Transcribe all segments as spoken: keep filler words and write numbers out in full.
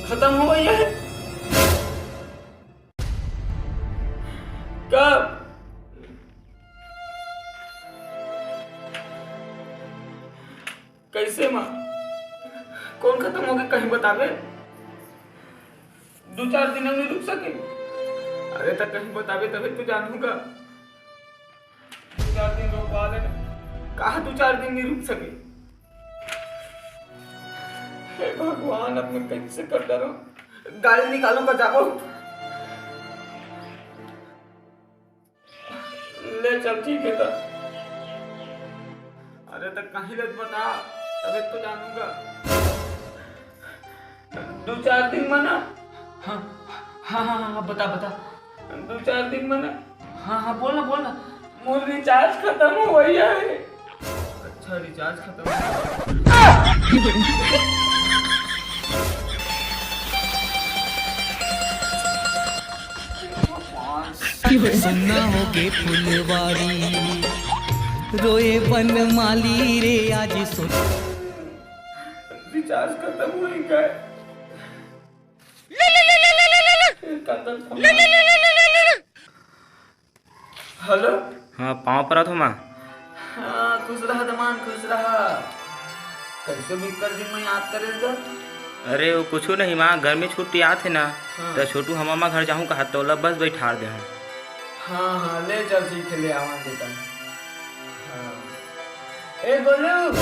खतम हो गई है। कब? कइसे माँ? कोन खतम होगे, कहीं बताबे? दू चार दिन अउ नइ रुक सके? अरे, त कहीं बताबे, तभे तो जानहूँ गा। दू चार दिन रोकवा ले ना। कहाँ दू चार दिन नइ रुक सके? हे भगवान, अब मैं कइसे कर डरँव? गाड़ी निकालँव का जाबो? ले चल, ठीक हे त। अरे त कहीं ले बता, तभे तो जानहूँ गा। दू चार दिन म ना। हाँ, हाँ, हाँ, हाँ, बता, बता। दू चार दिन म ना। हाँ, हाँ, बोल ना, बोल ना। मोर recharge खतम होवइया हे। अच्छा, recharge खतम हो गया। सुन्ना होगे फुलवारी, रोए बनमाली रे आज सुन। Recharge खतम होई काय? Hello। हाँ, पाँव परत हों माँ। हाँ, खुश रहा दमांद, खुश रहा। कइसे बिक्कट दिन म याद करे गा? अरे, वो कुछू नहीं माँ, गर्मी छुट्टी आत हे ना, हाँ। त छोटू ह ममा घर जाहूँ कहत, त ओला बस बइठार देहूँ। हाँ, हाँ, ले चल, ठीक हे, ले आवन देता। हाँ। ए गोलू,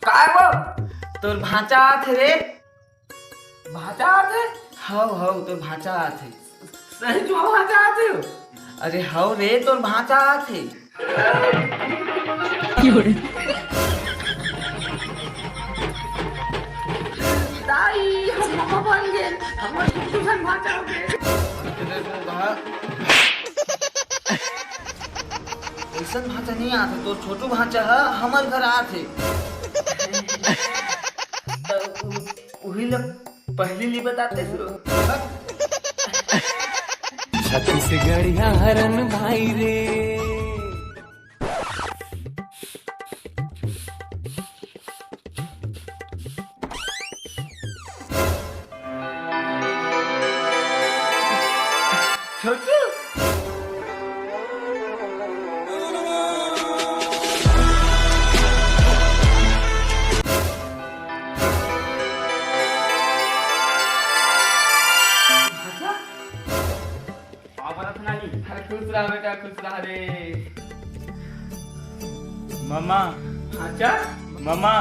काय वो? तोर भांचा आत हे रे। भांचा आत हे? हव, हव, तोर भांचा आत हे। सही म भांचा आत हे? अरे हव रे, तोर भांचा आत हे। दाई, हम ममा बन गेन, हमर छोटू सन भांचा हो गे। अइसन भांचा नइ आत हे, तोर छोटू भांचा ह हमर घर आत हे। त उ-, उही ल पहिली नइ बतातेस। छत्तीसगढ़िया हरन भाई रे। छोटू। भांचा? पाँव परत हों नानी। अरे खुश रहा बेटा, खुश रहा रे। ममा। भांचा? ममा।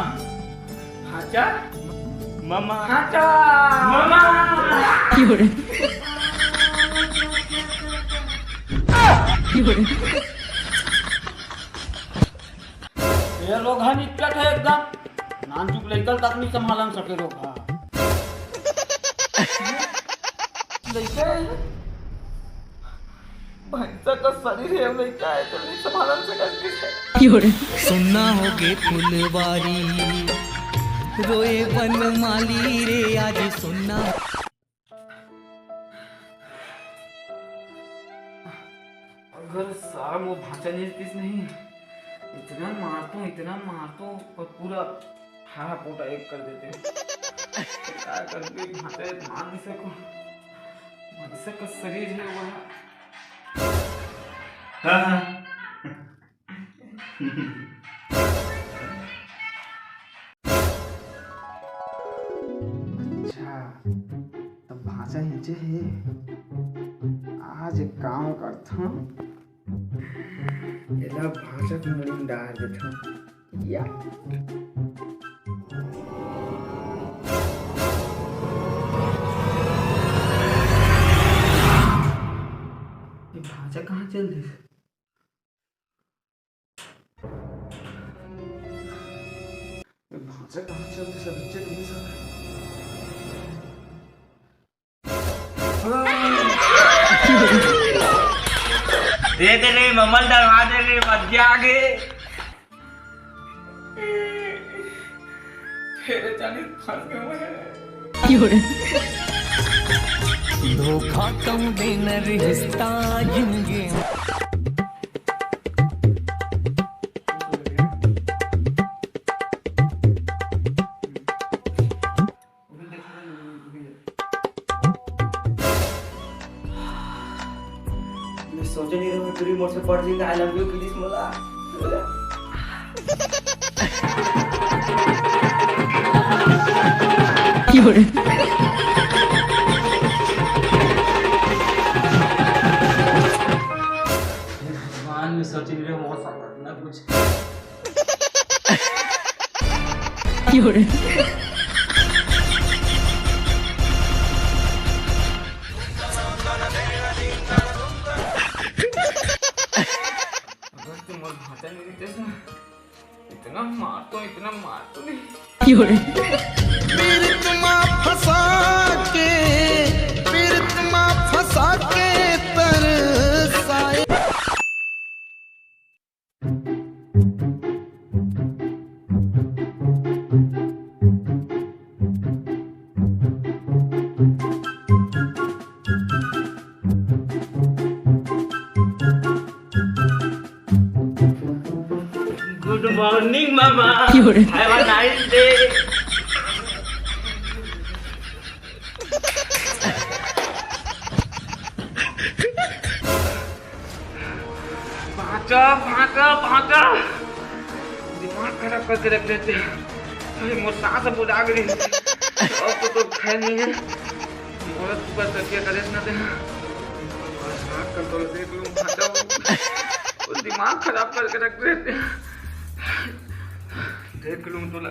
भांचा? ममा। भांचा। ममा। ये लोग ह निकट हे एकदम, नानचुक लइका तक नइ संभालन सके लोग ह। लइका हे? भैंसा का शरीर हे, लइका हे त नइ संभालन सकत हे। सुन्ना होगे फुलवारी, रोए बनमाली रे आज सुन्ना। अगर सारा मोर भांचा नइ रहतिस नहीं, इतना मारतों, इतना मारतों, पर पूरा हाड़ा पोटा एक कर देते। का करबे, भांचा इतना दिसे को, भैंसा का शरीर हे वो। हाँ, हाँ। अच्छा, त भांचा हिंचे हे। आज एक काम करथंव, एला भांचा के मुड़ी म डार देथंव। या। ये भांचा कहाँ चल दिस? भांचा कहाँ चल दिस? सब इज्जत नहीं सब। दे दे रे, ममा ल डरवा दे रे, मजा आ गे। फेर जानी फंस गए मैं। धोखा कहूँ देना रिश्ता जिंदगी। मोर से पड़ जाएगा, आई लव यू किस मोला। भगवान में सोच नहीं रहे, मौसम ना कुछ। अगर तुम और भाषा नहीं देते ना, इतना मार तो, इतना मार तो नहीं। पीरत मा फंसा के, पीरत मा फंसा के तरसाए। Good morning mama. Have a nice day। भांचा, भांचा, भांचा। दिमाग खराब करके रख देते। अरे मोर सांस अब बुझा गई। अब तो, तो खैर नहीं है। मोर ऊपर तकिया करेस ना दे। और हाथ कर तो देख लूं, भांचा। वो दिमाग खराब करके रख देते। देख लूं तोला।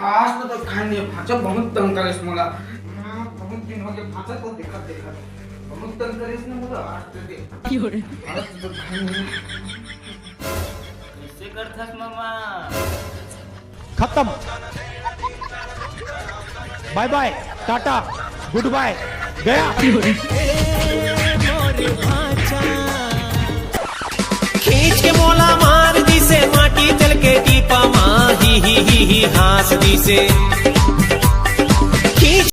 आज तो, तो खाए नहीं, भांचा बहुत तंग करेस मोला। हाँ, बहुत दिन हो गए भांचा तो देखत देखत। बहुत तंग करेस ना मोला, आज तो दे। आज तो खाए नहीं। कैसे करथस मामा? खत्म। बाय बाय, टाटा, गुड बाय, गया। खींच के मोला मार दिसे माटी तेल के टीपा मा, ही ही ही ही हाँस दिसे।